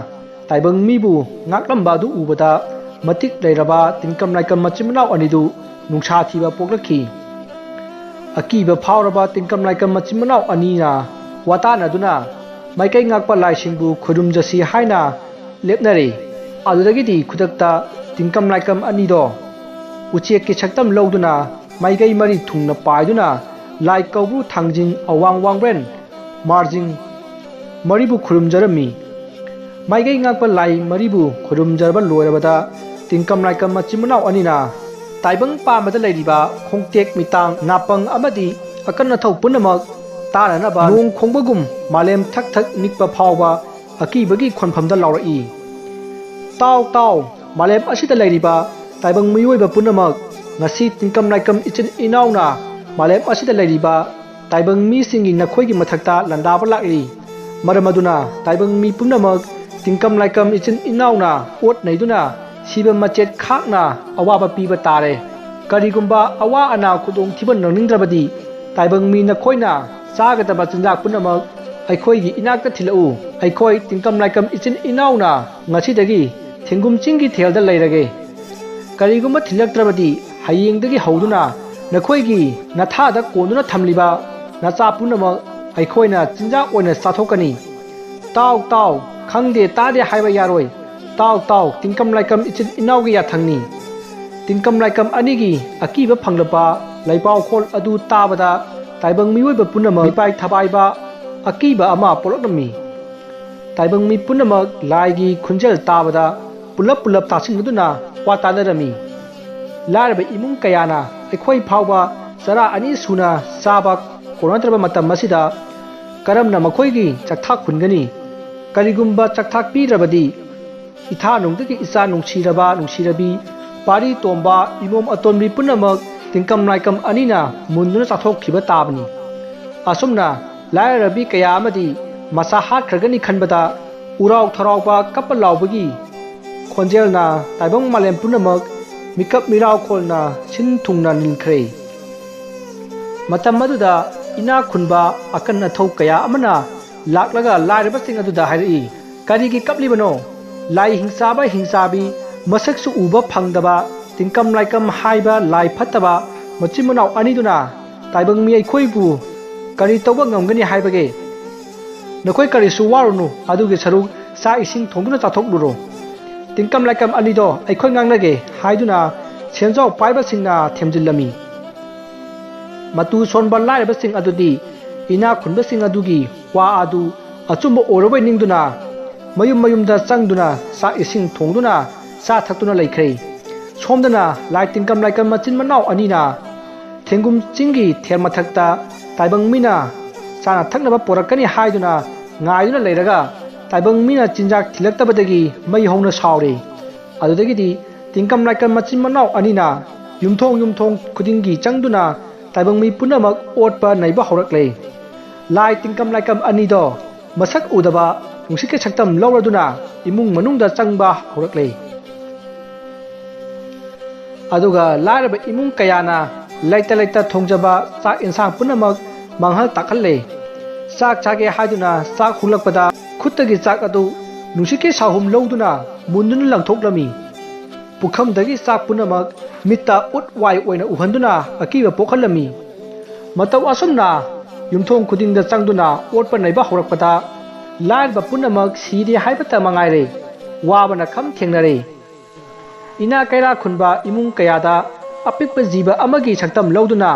ꯇꯥꯏꯕꯪ ꯃꯤꯕꯨ ꯉꯥꯛꯂꯝꯕ ꯑꯗꯨ ꯎꯕꯗ ꯃꯇꯤꯛ ꯂꯩꯔꯕ ꯇꯤꯟꯀꯝ ꯂꯥꯏꯀꯝ ꯃꯆꯤꯟ ꯃꯅꯥꯎ ꯑꯅꯤꯗꯨ ꯅꯨꯡꯁꯥ ꯊꯤꯕ ꯄꯣꯛꯂꯛꯈꯤ꯫ ꯑꯀꯤꯕ ꯐꯥꯎꯔꯕ ꯇꯤꯟꯀꯝ ꯂꯥꯏꯀꯝ ꯃꯆꯤꯟ ꯃꯅꯥꯎ ꯑꯅꯤꯅ ꯋꯥꯇꯥꯅꯗꯨꯅ ꯃꯥꯏꯀꯩ ꯉꯥꯛꯄ ꯂꯥꯏꯁꯤꯡꯕꯨ ꯈꯣꯏꯔꯨꯝꯖꯁꯤ ꯍꯥꯏꯅ ꯂꯦꯞꯅꯔꯦ꯫ ꯑꯗꯨꯗꯒꯤꯗꯤ ꯈꯨꯗꯛꯇ ꯇꯤꯟꯀꯝ ꯂꯥꯏꯀꯝ ꯑꯅꯤꯗꯣ ꯎꯆꯦꯛꯀꯤ ꯁꯛꯇꯝ ꯂꯧꯗꯨꯅ ꯃꯥꯏꯀꯩ ꯃꯔꯤ ꯊꯨꯡꯅ ꯄꯥꯏꯗꯨꯅ ꯂꯥꯏ ꯀꯧꯕ꯭ꯔꯨ ꯊꯥꯡꯖꯤꯡ ꯑꯋꯥꯡ ꯋꯥꯡꯕ꯭ꯔꯦꯟ ꯃꯥꯔꯖꯤꯡ ꯃꯔꯤꯕꯨ ꯈꯨꯔꯨꯝꯖꯔꯝꯃꯤ꯫ ꯃꯥꯏꯀꯩ ꯉꯥꯛꯄ ꯂꯥꯏ ꯃꯔꯤꯕꯨ ꯈꯨꯔꯨꯝꯖꯔꯕ ꯂꯣꯏꯔꯕꯗ ꯇꯤꯡꯀꯝ ꯂꯥꯏꯀꯝ ꯃꯆꯤꯟ ꯃꯅꯥꯎ ꯑꯅꯤꯅ ꯇꯥꯏꯕꯪ ꯄꯥꯟꯕꯗ ꯂꯩꯔꯤꯕ ꯈꯣꯡꯇꯦꯛ ꯃꯤꯇꯥꯡ ꯅꯥꯄꯪ ꯑꯃꯗꯤ ꯑꯀꯟ ꯑꯊꯧ ꯄꯨꯝꯅꯃꯛ ꯇꯥꯅꯅꯕ ꯅꯣꯡ ꯈꯣꯡꯕꯒꯨꯝ ꯃꯥꯂꯦꯝ ꯊꯛ ꯊꯛ ꯅꯤꯛꯄ ꯐꯥꯎꯕ ꯑꯀꯤꯕꯒꯤ ꯈꯣꯟꯐꯝꯗ ꯂꯥꯎꯔꯛꯏ꯫ ꯇꯥꯎ ꯇꯥꯎ, ꯃꯥꯂꯦꯝ ꯑꯁꯤꯗ ꯂꯩꯔꯤꯕ ꯇꯥꯏꯕꯪ ꯃꯤꯑꯣꯏꯕ ꯄꯨꯝꯅꯃꯛ, ꯉꯁꯤ ꯇꯤꯡꯀꯝ ꯂꯥꯏꯀꯝ ꯏꯆꯤꯟ ꯏꯅꯥꯎꯅ ꯃꯥꯂꯦꯝ ꯑꯁꯤꯗ ꯂꯩꯔꯤꯕ ꯇꯥꯏꯕꯪ ꯃꯤꯁꯤꯡꯒꯤ ꯅꯈꯣꯏꯒꯤ ꯃꯊꯛꯇ ꯂꯥꯟꯗꯥꯕ ꯂꯥꯛꯂꯤ꯫ ꯃꯔꯝ ꯑꯗꯨꯅ ꯇꯥꯏꯕꯪ ꯃꯤ ꯄꯨꯝꯅꯃꯛ ꯇꯤꯡꯀꯝ ꯂꯥꯏꯀꯝ ꯏꯆꯤꯟ ꯏꯅꯥꯎꯅ ꯑꯣꯠ ꯅꯩꯗꯨꯅ ꯁꯤꯕ ꯃꯆꯦꯠ ꯈꯥꯛꯅ ꯑꯋꯥꯕ ꯄꯤꯕ ꯇꯥꯔꯦ꯫ ꯀꯔꯤꯒꯨꯝꯕ ꯑꯋꯥ ꯑꯅꯥ ꯈꯨꯗꯣꯡꯊꯤꯕ ꯅꯪꯅꯤꯡꯗ꯭ꯔꯕꯗꯤ ꯇꯥꯏꯕꯪ ꯃꯤ ꯅꯈꯣꯏꯅ ꯆꯥꯒꯗꯕ ꯆꯤꯟꯖꯥꯛ ꯄꯨꯝꯅꯃꯛ ꯑꯩꯈꯣꯏꯒꯤ ꯏꯅꯥꯛꯇ ꯊꯤꯜꯂꯛꯎ꯫ ꯑꯩꯈꯣꯏ ꯇꯤꯡꯀꯝ ꯂꯥꯏꯀꯝ ꯏꯆꯤꯟ ꯏꯅꯥꯎꯅ ꯉꯁꯤꯗꯒꯤ ꯊꯦꯡꯒꯨꯝ ꯆꯤꯡꯒꯤ ꯊꯦꯜꯗ ꯂꯩꯔꯒꯦ꯫ ꯀꯔꯤꯒꯨꯝꯕ ꯊꯤꯜꯂꯛꯇ꯭ꯔꯕꯗꯤ ꯍꯌꯦꯡꯗꯒꯤ ꯍꯧꯗꯨꯅ ꯅꯈꯣꯏꯒꯤ ꯅꯊꯥꯗ ꯀꯣꯟꯗꯨꯅ ꯊꯝꯂꯤꯕ ꯅꯆꯥ ꯄꯨꯝꯅꯃꯛ ꯑꯩꯈꯣꯏꯅ ꯆꯤꯟꯖꯥꯛ ꯑꯣꯏꯅ ꯆꯥꯊꯣꯛꯀꯅꯤ꯫ ꯇꯥꯎ ꯇꯥꯎ, ꯈꯪꯗꯦ ꯇꯥꯗꯦ ꯍꯥꯏꯕ ꯌꯥꯔꯣꯏ꯫ ꯇꯥꯎ ꯇꯥꯎ, ꯇꯤꯡꯀꯝ ꯂꯥꯏꯀꯝ ꯏꯆꯤꯟ ꯏꯅꯥꯎꯒꯤ ꯌꯥꯊꯪꯅꯤ꯫ ꯇꯤꯡꯀꯝ ꯂꯥꯏꯀꯝ ꯑꯅꯤꯒꯤ ꯑꯀꯤꯕ ꯐꯪꯂꯛꯄ ꯂꯩꯄꯥꯎꯈꯣꯜ ꯑꯗꯨ ꯇꯥꯕꯗ ꯇꯥꯏꯕꯪ ꯃꯤꯑꯣꯏꯕ ꯄꯨꯝꯅꯃꯛ ꯃꯤꯄꯥꯏ ꯊꯕꯥꯏꯕ ꯑꯀꯤꯕ ꯑꯃ ꯄꯣꯛꯂꯛꯂꯝꯃꯤ꯫ ꯇꯥꯏꯕꯪ ꯃꯤ ꯄꯨꯝꯅꯃꯛ ꯂꯥꯏꯒꯤ ꯈꯣꯟꯖꯦꯜ ꯇꯥꯕꯗ ꯄꯨꯂꯞ ꯄꯨꯂꯞ ꯇꯥꯁꯤꯟꯅꯗꯨꯅ ꯋꯥ ꯇꯥꯅꯔꯝꯃꯤ꯫ ꯂꯥꯏꯔꯕ ꯏꯃꯨꯡ ꯀꯌꯥꯅ ꯑꯩꯈꯣꯏ ꯐꯥꯎꯕ ꯆꯔꯥ ꯑꯅꯤ ꯁꯨꯅ ꯆꯥꯕ ꯀꯣꯟꯅꯗ꯭ꯔꯕ ꯃꯇꯝ ꯑꯁꯤꯗ ꯀꯔꯝꯅ ꯃꯈꯣꯏꯒꯤ ꯆꯥꯛꯊꯥꯛ ꯍꯨꯟꯒꯅꯤ? ꯀꯔꯤꯒꯨꯝꯕ ꯆꯥꯛꯊꯥꯛ ꯄꯤꯗ꯭ꯔꯕꯗꯤ ꯏꯊꯥꯅꯨꯡꯗꯒꯤ ꯏꯆꯥ ꯅꯨꯡꯁꯤꯔꯕ ꯅꯨꯡꯁꯤꯔꯕꯤ, ꯄꯥꯔꯤ ꯇꯣꯝꯕ, ꯏꯃꯣꯝ ꯑꯇꯣꯟꯕꯤ ꯄꯨꯝꯅꯃꯛ ꯇꯤꯡꯀꯝ ꯂꯥꯏꯀꯝ ꯑꯅꯤꯅ ꯃꯨꯟꯗꯨꯅ ꯆꯥꯊꯣꯛꯈꯤꯕ ꯇꯥꯕꯅꯤ꯫ ꯑꯁꯨꯝꯅ ꯂꯥꯏꯔꯕꯤ ꯀꯌꯥ ꯑꯃꯗꯤ ꯃꯁꯥ ꯍꯥꯠꯈ꯭ꯔꯒꯅꯤ ꯈꯟꯕꯗ ꯎꯔꯥꯎ ꯊꯔꯥꯎꯕ ꯀꯞꯄ ꯂꯥꯎꯕꯒꯤ ꯈꯣꯟꯖꯦꯜꯅ ꯇꯥꯏꯕꯪ ꯃꯥꯂꯦꯝ ꯄꯨꯝꯅꯃꯛ ꯃꯤꯀꯞ ꯃꯤꯔꯥꯎꯈꯣꯜꯅ ꯁꯤꯟ ꯊꯨꯡꯅ ꯅꯤꯜꯈ꯭ꯔꯦ꯫ ꯃꯇꯝ ꯑꯗꯨꯗ ꯏꯅꯥꯛ ꯈꯨꯟꯕ ꯑꯀꯟ ꯑꯊꯧ ꯀꯌꯥ ꯑꯃꯅ ꯂꯥꯛꯂꯒ ꯂꯥꯏꯔꯕꯁꯤꯡ ꯑꯗꯨꯗ ꯍꯥꯏꯔꯛꯏ, "ꯀꯔꯤꯒꯤ ꯀꯞꯂꯤꯕꯅꯣ? ꯂꯥꯏ ꯍꯤꯡꯆꯥꯕ ꯍꯤꯡꯆꯥꯕꯤ, ꯃꯁꯛꯁꯨ ꯎꯕ ꯐꯪꯗꯕ, ꯇꯤꯡꯀꯝ ꯂꯥꯏꯀꯝ ꯍꯥꯏꯕ ꯂꯥꯏ ꯐꯠꯇꯕ ꯃꯆꯤꯟ ꯃꯅꯥꯎ ꯑꯅꯤꯗꯨꯅ ꯇꯥꯏꯕꯪ ꯃꯤ ꯑꯩꯈꯣꯏꯕꯨ ꯀꯔꯤ ꯇꯧꯕ ꯉꯝꯒꯅꯤ ꯍꯥꯏꯕꯒꯦ? ꯅꯈꯣꯏ ꯀꯔꯤꯁꯨ ꯋꯥꯔꯨꯅꯨ, ꯑꯗꯨꯒꯤ ꯁꯔꯨꯛ ꯆꯥꯛ ꯏꯁꯤꯡ ꯊꯣꯡꯗꯨꯅ ꯆꯥꯊꯣꯛꯂꯨꯔꯣ꯫ ꯇꯤꯡꯀꯝ ꯂꯥꯏꯀꯝ ꯑꯅꯤꯗꯣ ꯑꯩꯈꯣꯏ ꯉꯥꯡꯅꯒꯦ" ꯍꯥꯏꯗꯨꯅ ꯁꯦꯟꯖꯥꯎ ꯄꯥꯏꯕꯁꯤꯡꯅ ꯊꯦꯝꯖꯤꯜꯂꯝꯃꯤ꯫ ꯃꯇꯨ ꯁꯣꯟꯕ ꯂꯥꯏꯔꯕꯁꯤꯡ ꯑꯗꯨꯗꯤ ꯏꯅꯥꯛ ꯈꯨꯟꯕꯁꯤꯡ ꯑꯗꯨꯒꯤ ꯋꯥ ꯑꯗꯨ ꯑꯆꯨꯝꯕ ꯑꯣꯏꯔꯕꯣꯏ ꯅꯤꯡꯗꯨꯅ ꯃꯌꯨꯝ ꯃꯌꯨꯝꯗ ꯆꯪꯗꯨꯅ ꯆꯥꯛ ꯏꯁꯤꯡ ꯊꯣꯡꯗꯨꯅ ꯆꯥ ꯊꯛꯇꯨꯅ ꯂꯩꯈ꯭ꯔꯦ꯫ ꯁꯣꯝꯗꯅ ꯂꯥꯏ ꯇꯤꯡꯀꯝ ꯂꯥꯏꯀꯝ ꯃꯆꯤꯟ ꯃꯅꯥꯎ ꯑꯅꯤꯅ ꯊꯦꯡꯒꯨꯝ ꯆꯤꯡꯒꯤ ꯊꯦꯜ ꯃꯊꯛꯇ ꯇꯥꯏꯕꯪ ꯃꯤꯅ ꯆꯥꯅ ꯊꯛꯅꯕ ꯄꯣꯔꯛꯀꯅꯤ ꯍꯥꯏꯗꯨꯅ ꯉꯥꯏꯗꯨꯅ ꯂꯩꯔꯒ ꯇꯥꯏꯕꯪ ꯃꯤꯅ ꯆꯤꯟꯖꯥꯛ ꯊꯤꯜꯂꯛꯇꯕꯗꯒꯤ ꯃꯩ ꯍꯧꯅ ꯁꯥꯎꯔꯦ꯫ ꯑꯗꯨꯗꯒꯤꯗꯤ ꯇꯤꯡꯀꯝ ꯂꯥꯏꯀꯝ ꯃꯆꯤꯟ ꯃꯅꯥꯎ ꯑꯅꯤꯅ ꯌꯨꯝꯊꯣꯡ ꯌꯨꯝꯊꯣꯡ ꯈꯨꯗꯤꯡꯒꯤ ꯆꯪꯗꯨꯅ ꯇꯥꯏꯕꯪ ꯃꯤ ꯄꯨꯝꯅꯃꯛ ꯑꯣꯠꯄ ꯅꯩꯕ ꯍꯧꯔꯛꯂꯦ꯫ ꯂꯥꯏ ꯇꯤꯡꯀꯝ ꯂꯥꯏꯀꯝ ꯑꯅꯤꯗꯣ ꯃꯁꯛ ꯎꯗꯕ ꯅꯨꯡꯁꯤꯠꯀꯤ ꯁꯛꯇꯝ ꯂꯧꯔꯗꯨꯅ ꯏꯃꯨꯡ ꯃꯅꯨꯡꯗ ꯆꯪꯕ ꯍꯧꯔꯛꯂꯦ꯫ ꯑꯗꯨꯒ ꯂꯥꯏꯔꯕ ꯏꯃꯨꯡ ꯀꯌꯥꯅ ꯂꯩꯇ ꯂꯩꯇ ꯊꯣꯡꯖꯕ ꯆꯥꯛ ꯏꯟꯁꯥꯡ ꯄꯨꯝꯅꯃꯛ ꯃꯥꯡꯍꯜ ꯇꯥꯛꯍꯜꯂꯦ꯫ ꯆꯥꯛ ꯆꯥꯒꯦ ꯍꯥꯏꯗꯨꯅ ꯆꯥꯛ ꯍꯨꯜꯂꯛꯄꯗ ꯈꯨꯠꯇꯒꯤ ꯆꯥꯛ ꯑꯗꯨ ꯅꯨꯡꯁꯤꯠꯀꯤ ꯁꯥꯍꯨꯝ ꯂꯧꯗꯨꯅ ꯃꯨꯟꯗꯨꯅ ꯂꯪꯊꯣꯛꯂꯝꯃꯤ꯫ ꯄꯨꯈꯝꯗꯒꯤ ꯆꯥꯛ ꯄꯨꯝꯅꯃꯛ ꯃꯤꯠꯇ ꯎꯠ ꯋꯥꯏ ꯑꯣꯏꯅ ꯎꯍꯟꯗꯨꯅ ꯑꯀꯤꯕ ꯄꯣꯛꯍꯜꯂꯝꯃꯤ꯫ ꯃꯇꯧ ꯑꯁꯨꯝꯅ ꯌꯨꯝꯊꯣꯡ ꯈꯨꯗꯤꯡꯗ ꯆꯪꯗꯨꯅ ꯑꯣꯠꯄ ꯅꯩꯕ ꯍꯧꯔꯛꯄꯗ ꯂꯥꯏꯔꯕ ꯄꯨꯝꯅꯃꯛ ꯁꯤꯔꯦ ꯍꯥꯏꯕꯇ ꯃꯉꯥꯏꯔꯦ, ꯋꯥꯕꯅ ꯈꯝ ꯊꯦꯡꯅꯔꯦ꯫ ꯏꯅꯥ ꯀꯩꯔꯥ ꯈꯨꯟꯕ ꯏꯃꯨꯡ ꯀꯌꯥꯗ ꯑꯄꯤꯛꯄ ꯖꯤꯕ ꯑꯃꯒꯤ ꯁꯛꯇꯝ ꯂꯧꯗꯨꯅ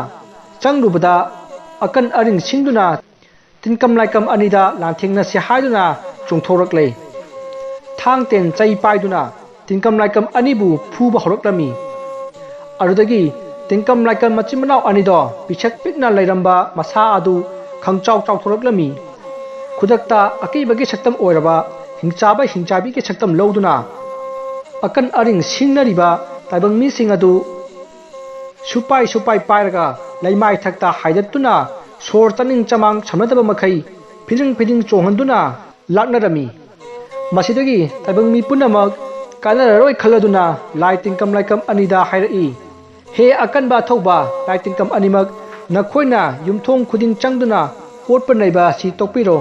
ꯆꯪꯂꯨꯕꯗ ꯑꯀꯟ ꯑꯔꯤꯡ ꯁꯤꯡꯗꯨꯅ ꯇꯤꯟꯀꯝ ꯂꯥꯏꯀꯝ ꯑꯅꯤꯗ ꯂꯥꯟꯊꯦꯡꯅꯁꯤ ꯍꯥꯏꯗꯨꯅ ꯆꯣꯡꯊꯣꯔꯛꯂꯦ꯫ ꯊꯥꯡ ꯇꯦꯟ ꯆꯩ ꯄꯥꯏꯗꯨꯅ ꯇꯤꯟꯀꯝ ꯂꯥꯏꯀꯝ ꯑꯅꯤꯕꯨ ꯐꯨꯕ ꯍꯧꯔꯛꯂꯝꯃꯤ꯫ ꯑꯗꯨꯗꯒꯤ ꯇꯤꯟꯀꯝ ꯂꯥꯏꯀꯝ ꯃꯆꯤꯟ ꯃꯅꯥꯎ ꯑꯅꯤꯗꯣ ꯄꯤꯁꯛ ꯄꯤꯛꯅ ꯂꯩꯔꯝꯕ ꯃꯁꯥ ꯑꯗꯨ ꯈꯪꯆꯥꯎ ꯆꯥꯎꯊꯣꯔꯛꯂꯝꯃꯤ꯫ ꯈꯨꯗꯛꯇ ꯑꯀꯤꯕꯒꯤ ꯁꯛꯇꯝ ꯑꯣꯏꯔꯕ ꯍꯤꯡꯆꯥꯕ ꯍꯤꯡꯆꯥꯕꯤꯒꯤ ꯁꯛꯇꯝ ꯂꯧꯗꯨꯅ ꯑꯀꯟ ꯑꯔꯤꯡ ꯁꯤꯡꯅꯔꯤꯕ ꯇꯥꯏꯕꯪ ꯃꯤꯁꯤꯡ ꯑꯗꯨ ꯁꯨꯄꯥꯏ ꯁꯨꯄꯥꯏ ꯄꯥꯏꯔꯒ ꯂꯩꯃꯥꯏ ꯊꯛꯇ ꯍꯥꯏꯗꯠꯇꯨꯅ ꯁꯣꯔ ꯆꯥꯅꯤꯡ ꯆꯃꯥꯡ ꯁꯝꯅꯗꯕ ꯃꯈꯩ ꯐꯤꯗꯤꯡ ꯐꯤꯗꯤꯡ ꯆꯣꯡꯍꯟꯗꯨꯅ ꯂꯥꯛꯅꯔꯝꯃꯤ꯫ ꯃꯁꯤꯗꯒꯤ ꯇꯥꯏꯕꯪ ꯃꯤ ꯄꯨꯝꯅꯃꯛ ꯀꯥꯟꯅꯔꯔꯣꯏ ꯈꯜꯂꯗꯨꯅ ꯂꯥꯏ ꯇꯤꯟꯀꯝ ꯂꯥꯏꯀꯝ ꯑꯅꯤꯗ ꯍꯥꯏꯔꯛꯏ, "ꯍꯦ ꯑꯀꯟꯕ ꯑꯊꯧꯕ ꯂꯥꯏ ꯇꯤꯟꯀꯝ ꯑꯅꯤꯃꯛ, ꯅꯈꯣꯏꯅ ꯌꯨꯝꯊꯣꯡ ꯈꯨꯗꯤꯡ ꯆꯪꯗꯨꯅ ꯑꯣꯠꯄ ꯅꯩꯕ ꯑꯁꯤ ꯇꯣꯛꯄꯤꯔꯣ꯫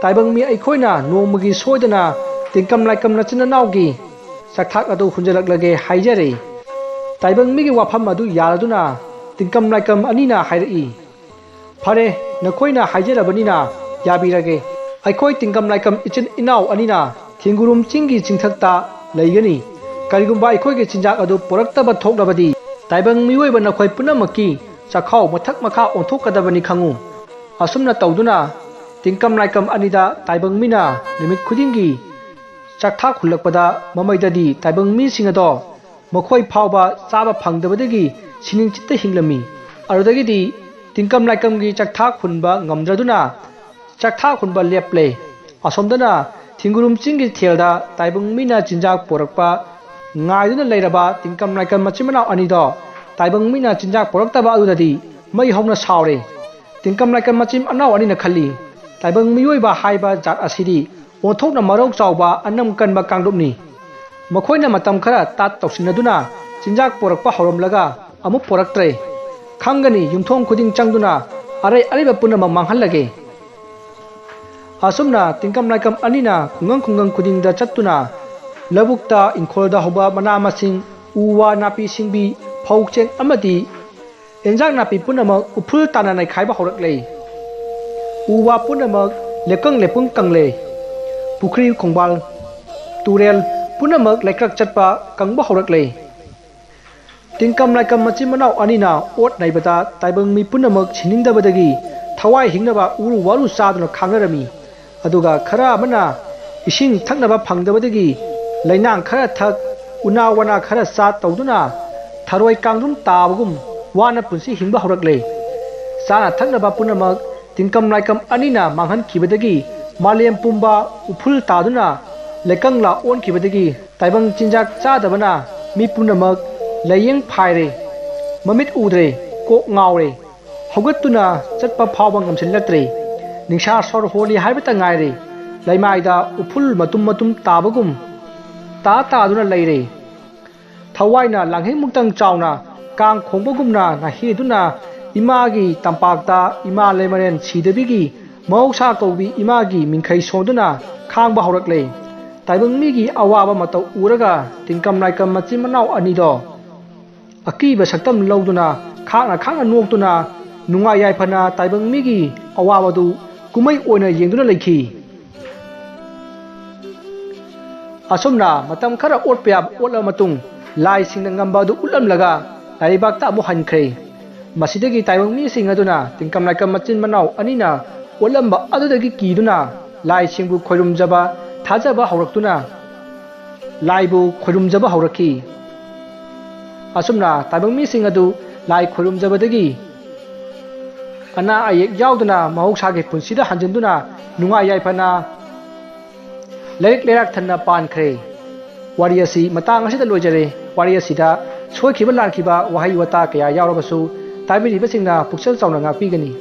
ꯇꯥꯏꯕꯪ ꯃꯤ ꯑꯩꯈꯣꯏꯅ ꯅꯣꯡꯃꯒꯤ ꯁꯣꯏꯗꯅ ꯇꯤꯟꯀꯝ ꯂꯥꯏꯀꯝ ꯅꯆꯤꯟ ꯅꯅꯥꯎꯒꯤ ꯆꯥꯛꯊꯥꯛ ꯑꯗꯨ ꯍꯨꯟꯖꯜꯂꯛꯂꯒꯦ ꯍꯥꯏꯖꯔꯦ꯫" ꯇꯥꯏꯕꯪ ꯃꯤꯒꯤ ꯋꯥꯐꯝ ꯑꯗꯨ ꯌꯥꯔꯗꯨꯅ ꯇꯤꯟꯀꯝ ꯂꯥꯏꯀꯝ ꯑꯅꯤꯅ ꯍꯥꯏꯔꯛꯏ, "ꯐꯔꯦ, ꯅꯈꯣꯏꯅ ꯍꯥꯏꯖꯔꯕꯅꯤꯅ ꯌꯥꯕꯤꯔꯒꯦ꯫ ꯑꯩꯈꯣꯏ ꯇꯤꯡꯀꯝ ꯂꯥꯏꯀꯝ ꯏꯆꯤꯟ ꯏꯅꯥꯎ ꯑꯅꯤꯅ ꯊꯦꯡꯒꯨꯔꯨꯝ ꯆꯤꯡꯒꯤ ꯆꯤꯡꯊꯛꯇ ꯂꯩꯒꯅꯤ꯫ ꯀꯔꯤꯒꯨꯝꯕ ꯑꯩꯈꯣꯏꯒꯤ ꯆꯤꯟꯖꯥꯛ ꯑꯗꯨ ꯄꯨꯔꯛꯇꯕ ꯊꯣꯛꯂꯕꯗꯤ ꯇꯥꯏꯕꯪ ꯃꯤꯑꯣꯏꯕ ꯅꯈꯣꯏ ꯄꯨꯝꯅꯃꯛꯀꯤ ꯆꯥꯛꯈꯥꯎ ꯃꯊꯛ ꯃꯈꯥ ꯑꯣꯟꯊꯣꯛꯀꯗꯕꯅꯤ ꯈꯪꯉꯨ꯫ ꯑꯁꯨꯝꯅ ꯇꯧꯗꯨꯅ ꯇꯤꯡꯀꯝ ꯂꯥꯏꯀꯝ ꯑꯅꯤꯗ ꯇꯥꯏꯕꯪ ꯃꯤꯅ ꯅꯨꯃꯤꯠ ꯈꯨꯗꯤꯡꯒꯤ ꯆꯥꯛꯊꯥꯛ ꯍꯨꯜꯂꯛꯄꯗ ꯃꯃꯩꯗꯗꯤ ꯇꯥꯏꯕꯪ ꯃꯤꯁꯤꯡ ꯑꯗꯣ ꯃꯈꯣꯏ ꯐꯥꯎꯕ ꯆꯥꯕ ꯐꯪꯗꯕꯗꯒꯤ ꯁꯤꯅꯤꯡ ꯆꯤꯠꯇ ꯍꯤꯡꯂꯝꯃꯤ꯫ ꯑꯗꯨꯗꯒꯤꯗꯤ ꯇꯤꯡꯀꯝ ꯂꯥꯏꯀꯝꯒꯤ ꯆꯥꯛꯊꯥꯛ ꯍꯨꯟꯕ ꯉꯝꯗ꯭ꯔꯗꯨꯅ ꯆꯥꯛꯊꯥꯛ ꯍꯨꯟꯕ ꯂꯦꯞꯂꯦ꯫ ꯑꯁꯣꯝꯗꯅ ꯊꯤꯡꯒꯨꯔꯨꯝ ꯆꯤꯡꯒꯤ ꯊꯦꯜꯗ ꯇꯥꯏꯕꯪ ꯃꯤꯅ ꯆꯤꯟꯖꯥꯛ ꯄꯣꯔꯛꯄ ꯉꯥꯏꯗꯨꯅ ꯂꯩꯔꯕ ꯇꯤꯡꯀꯝ ꯂꯥꯏꯀꯝ ꯃꯆꯤꯟ ꯃꯅꯥꯎ ꯑꯅꯤꯗꯣ ꯇꯥꯏꯕꯪ ꯃꯤꯅ ꯆꯤꯟꯖꯥꯛ ꯄꯣꯔꯛꯇꯕ ꯑꯗꯨꯗꯗꯤ ꯃꯩ ꯍꯧꯅ ꯁꯥꯎꯔꯦ꯫ ꯇꯤꯡꯀꯝ ꯂꯥꯏꯀꯝ ꯃꯆꯤꯟ ꯃꯅꯥꯎ ꯑꯅꯤꯅ ꯈꯜꯂꯤ, ꯇꯥꯏꯕꯪ ꯃꯤꯑꯣꯏꯕ ꯍꯥꯏꯕ ꯖꯥꯠ ꯑꯁꯤꯗꯤ ꯑꯣꯟꯊꯣꯛꯅ ꯃꯔꯧ ꯆꯥꯎꯕ ꯑꯅꯝ ꯀꯟꯕ ꯀꯥꯡꯂꯨꯞꯅꯤ꯫ ꯃꯈꯣꯏꯅ ꯃꯇꯝ ꯈꯔ ꯇꯥꯠ ꯇꯧꯁꯤꯟꯅꯗꯨꯅ ꯆꯤꯟꯖꯥꯛ ꯄꯣꯔꯛꯄ ꯍꯧꯔꯝꯂꯒ ꯑꯃꯨꯛ ꯄꯣꯔꯛꯇ꯭ꯔꯦ꯫ ꯈꯪꯒꯅꯤ, ꯌꯨꯝꯊꯣꯡ ꯈꯨꯗꯤꯡ ꯆꯪꯗꯨꯅ ꯑꯔꯩ ꯑꯔꯩꯕ ꯄꯨꯝꯅꯃꯛ ꯃꯥꯡꯍꯜꯂꯒꯦ꯫ ꯑꯁꯨꯝꯅ ꯇꯤꯡꯀꯝ ꯂꯥꯏꯀꯝ ꯑꯅꯤꯅ ꯈꯨꯡꯒꯪ ꯈꯨꯡꯒꯪ ꯈꯨꯗꯤꯡꯗ ꯆꯠꯇꯨꯅ ꯂꯧꯕꯨꯛꯇ, ꯏꯪꯈꯣꯜꯗ ꯍꯧꯕ ꯃꯅꯥ ꯃꯁꯤꯡ, ꯎ ꯋꯥ, ꯅꯥꯄꯤ ꯁꯤꯡꯕꯤ, ꯐꯧ ꯆꯦꯡ ꯑꯃꯗꯤ ꯑꯦꯟꯖꯥꯡ ꯅꯥꯄꯤ ꯄꯨꯝꯅꯃꯛ ꯎꯐꯨꯜ ꯇꯥꯅ ꯅꯩꯈꯥꯏꯕ ꯍꯧꯔꯛꯂꯦ꯫ ꯎ ꯋꯥ ꯄꯨꯝꯅꯃꯛ ꯂꯦꯞꯀꯪ ꯂꯦꯞꯄꯨꯡ ꯀꯪꯂꯦ꯫ ꯄꯨꯈ꯭ꯔꯤ ꯈꯣꯡꯕꯥꯜ, ꯇꯨꯔꯦꯜ ꯄꯨꯝꯅꯃꯛ ꯂꯩꯀ꯭ꯔꯛ ꯆꯠꯄ ꯀꯪꯕ ꯍꯧꯔꯛꯂꯦ꯫ ꯇꯤꯡꯀꯝ ꯂꯥꯏꯀꯝ ꯃꯆꯤꯟ ꯃꯅꯥꯎ ꯑꯅꯤꯅ ꯑꯣꯠ ꯅꯩꯕꯗ ꯇꯥꯏꯕꯪ ꯃꯤ ꯄꯨꯝꯅꯃꯛ ꯁꯤꯅꯤꯡꯗꯕꯗꯒꯤ ꯊꯋꯥꯏ ꯍꯤꯡꯅꯕ ꯎꯔꯨ ꯋꯥꯔꯨ ꯆꯥꯗꯨꯅ ꯈꯥꯡꯅꯔꯝꯃꯤ꯫ ꯑꯗꯨꯒ ꯈꯔ ꯑꯃꯅ ꯏꯁꯤꯡ ꯊꯛꯅꯕ ꯐꯪꯗꯕꯗꯒꯤ ꯂꯩꯅꯥꯡ ꯈꯔ ꯊꯛ, ꯎꯅꯥ ꯋꯥꯅꯥ ꯈꯔ ꯆꯥ ꯇꯧꯗꯨꯅ ꯊꯔꯣꯏ ꯀꯥꯡꯗ꯭ꯔꯨꯝ ꯇꯥꯕꯒꯨꯝ ꯋꯥꯅ ꯄꯨꯟꯁꯤ ꯍꯤꯡꯕ ꯍꯧꯔꯛꯂꯦ꯫ ꯆꯥꯅ ꯊꯛꯅꯕ ꯄꯨꯝꯅꯃꯛ ꯇꯤꯡꯀꯝ ꯂꯥꯏꯀꯝ ꯑꯅꯤꯅ ꯃꯥꯡꯍꯟꯈꯤꯕꯗꯒꯤ ꯃꯥꯂꯦꯝ ꯄꯨꯝꯕ ꯎꯐꯨꯜ ꯇꯥꯗꯨꯅ ꯂꯩꯀꯪꯂꯥ ꯑꯣꯟꯈꯤꯕꯗꯒꯤ ꯇꯥꯏꯕꯪ ꯆꯤꯟꯖꯥꯛ ꯆꯥꯗꯕꯅ ꯃꯤ ꯄꯨꯝꯅꯃꯛ ꯂꯥꯏꯌꯦꯡ ꯐꯥꯏꯔꯦ, ꯃꯃꯤꯠ ꯎꯗ꯭ꯔꯦ, ꯀꯣꯛ ꯉꯥꯎꯔꯦ, ꯍꯧꯒꯠꯇꯨꯅ ꯆꯠꯄ ꯐꯥꯎꯕ ꯉꯝꯁꯤꯜꯂꯛꯇ꯭ꯔꯦ꯫ ꯅꯤꯡꯁꯥ ꯁꯣꯔ ꯍꯣꯜꯂꯤ ꯍꯥꯏꯕꯇ ꯉꯥꯏꯔꯦ꯫ ꯂꯩꯃꯥꯏꯗ ꯎꯐꯨꯜ ꯃꯇꯨꯝ ꯃꯇꯨꯝ ꯇꯥꯕꯒꯨꯝ ꯇꯥ ꯇꯥꯗꯨꯅ ꯂꯩꯔꯦ꯫ ꯊꯋꯥꯏꯅ ꯂꯥꯡꯍꯤꯡꯃꯨꯛꯇꯪ ꯆꯥꯎꯅ ꯀꯥꯡ ꯈꯣꯡꯕꯒꯨꯝꯅ ꯅꯥꯍꯦꯗꯨꯅ ꯏꯃꯥꯒꯤ ꯇꯝꯄꯥꯛꯇ ꯏꯃꯥ ꯂꯩꯃꯔꯦꯟ ꯁꯤꯗꯕꯤꯒꯤ ꯃꯍꯧꯁꯥ ꯀꯧꯕꯤ ꯏꯃꯥꯒꯤ ꯃꯤꯡꯈꯩ ꯁꯣꯟꯗꯨꯅ ꯈꯥꯡꯕ ꯍꯧꯔꯛꯂꯦ꯫ ꯇꯥꯏꯕꯪ ꯃꯤꯒꯤ ꯑꯋꯥꯕ ꯃꯇꯧ ꯎꯔꯒ ꯇꯤꯡꯀꯝ ꯂꯥꯏꯀꯝ ꯃꯆꯤꯟ ꯃꯅꯥꯎ ꯑꯅꯤꯗꯣ ꯑꯀꯤꯕ ꯁꯛꯇꯝ ꯂꯧꯗꯨꯅ ꯈꯥꯡꯅ ꯈꯥꯡꯅ ꯅꯣꯛꯇꯨꯅ ꯅꯨꯡꯉꯥꯏ ꯌꯥꯏꯐꯅ ꯇꯥꯏꯕꯪ ꯃꯤꯒꯤ ꯑꯋꯥꯕꯗꯨ ꯀꯨꯝꯍꯩ ꯑꯣꯏꯅ ꯌꯦꯡꯗꯨꯅ ꯂꯩꯈꯤ꯫ ꯑꯁꯨꯝꯅ ꯃꯇꯝ ꯈꯔ ꯑꯣꯠꯄ ꯌꯥꯕ ꯑꯣꯠꯂꯕ ꯃꯇꯨꯡ ꯂꯥꯏꯁꯤꯡꯅ ꯉꯝꯕ ꯑꯗꯨ ꯎꯠꯂꯝꯂꯒ ꯂꯥꯏꯔꯩꯕꯥꯛꯇ ꯑꯃꯨꯛ ꯍꯟꯈ꯭ꯔꯦ꯫ ꯃꯁꯤꯗꯒꯤ ꯇꯥꯏꯕꯪ ꯃꯤꯁꯤꯡ ꯑꯗꯨꯅ ꯇꯤꯡꯀꯝ ꯂꯥꯏꯀꯝ ꯃꯆꯤꯟ ꯃꯅꯥꯎ ꯑꯅꯤꯅ ꯑꯣꯠꯂꯝꯕ ꯑꯗꯨꯗꯒꯤ ꯀꯤꯗꯨꯅ ꯂꯥꯏꯁꯤꯡꯕꯨ ꯈꯣꯏꯔꯨꯝꯖꯕ ꯊꯥꯖꯕ ꯍꯧꯔꯛꯇꯨꯅ ꯂꯥꯏꯕꯨ ꯈꯣꯏꯔꯨꯝꯖꯕ ꯍꯧꯔꯛꯈꯤ꯫ ꯑꯁꯨꯝꯅ ꯇꯥꯏꯕꯪ ꯃꯤꯁꯤꯡ ꯑꯗꯨ ꯂꯥꯏ ꯈꯣꯏꯔꯨꯝꯖꯕꯗꯒꯤ ꯑꯅꯥ ꯑꯌꯦꯛ ꯌꯥꯎꯗꯅ ꯃꯍꯧꯁꯥꯒꯤ ꯄꯨꯟꯁꯤꯗ ꯍꯟꯖꯤꯟꯗꯨꯅ ꯅꯨꯡꯉꯥꯏ ꯌꯥꯏꯐꯅ ꯂꯩꯔꯤꯛ ꯂꯩꯔꯥꯛ ꯊꯟꯅ ꯄꯥꯟꯈ꯭ꯔꯦ꯫ ꯋꯥꯔꯤ ꯑꯁꯤ ꯃꯇꯥꯡ ꯑꯁꯤꯗ ꯂꯣꯏꯖꯔꯦ꯫ ꯋꯥꯔꯤ ꯑꯁꯤꯗ ꯁꯣꯏꯈꯤꯕ ꯂꯥꯟꯈꯤꯕ ꯋꯥꯍꯩ ꯋꯥꯇꯥ ꯀꯌꯥ ꯌꯥꯎꯔꯕꯁꯨ ꯇꯥꯕꯤꯔꯤꯕꯁꯤꯡꯅ ꯄꯨꯛꯆꯦꯜ ꯆꯥꯎꯅ ꯉꯥꯛꯄꯤꯒꯅꯤ꯫